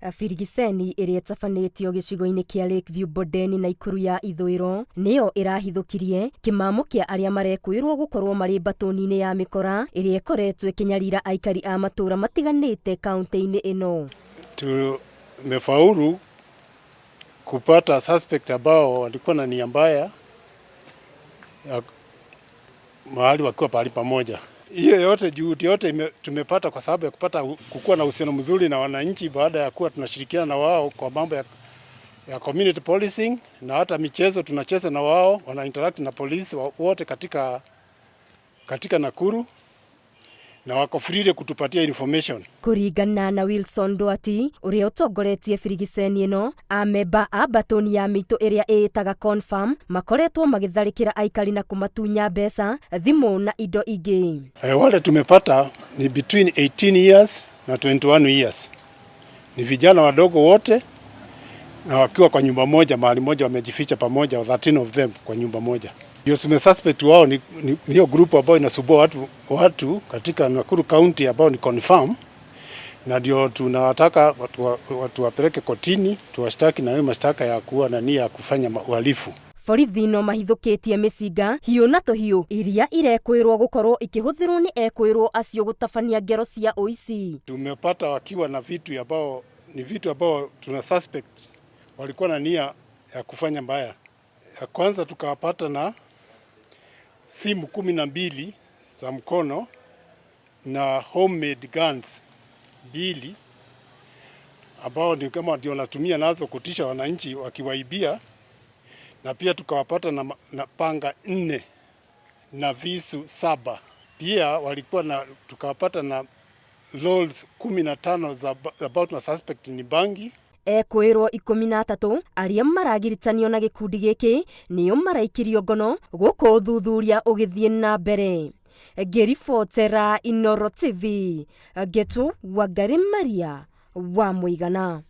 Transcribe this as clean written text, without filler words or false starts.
Birigiceni ĩrĩa ĩtabanĩtio gĩcigo-inĩ kĩa Lakeview Bondeni Naikuru ya ithũĩro nĩyo ĩrahithũkirie kĩmamo kĩa arĩa marekũĩrwo gũkorwo marĩ mbatũni-inĩ ya mĩkora ĩrĩa ĩkoretwo ĩkĩnyarira aikari a matũra matiganĩte kaunti-inĩ ĩno. Tumefaulu kupata suspect ambao walikuwa na nia mbaya ya mahali wakiwa pahali pamoja. Hiyo yote juhudi yote tumepata kwa sababu ya kupata kukuwa na uhusiano mzuri na wananchi, baada ya kuwa tunashirikiana na wao kwa mambo ya community policing na hata michezo tunacheza na wao, wana interact na polisi wote katika Nakuru na wako free kutupatia information. Kũringana na Wilson Ndwati ũrĩa ũtongoretie birigiceni ĩno, amemba a mbatũni ya mĩitũ ĩrĩa ĩĩtaga Confirm makoretwo magĩtharĩkĩra aikari na kũmatunya mbeca, thimũ na indo ingĩ. Wale tumepata ni between 18 years na 21 years. Ni vijana wadogo wote na wakiwa kwa nyumba moja mahali moja wamejificha pamoja, 13 of them kwa nyumba moja. Ndio tumesuspect wao ni hiyo group ambayo inasumbua watu katika Nakuru County ambao ni confirm, na ndio tunawataka watu wapeleke kotini tuwashtaki na hiyo mashtaka ya kuwa na nia ya kufanya uhalifu. Borithi no mahithũkĩtie mĩcinga, hiũ na tũhiũ iria irekwĩrwo gũkorwo ikĩhũthĩrwo nĩ ekwĩrwo acio gũtabania ngero cia ũici. Tumepata wakiwa na vitu ambao ni vitu ambao tuna suspect walikuwa na nia ya kufanya mbaya. Ya kwanza tukawapata na simu 12 za mkono na homemade guns 2 ambao ni kama ndio wanatumia nazo kutisha wananchi wakiwaibia, na pia tukawapata na panga 4 na visu 7. Pia walikuwa na tukawapata na rolls 15 za about na suspect ni bangi. Ekwĩrwo 13 arĩa maragiritanio na gĩkundi gĩkĩ nĩo maraikirio ngono gũkũ ũthuthuria ũgĩthiĩ na mbere. Ngĩribotera Inooro TV, Ngetu Wangari Maria wa Mũigana.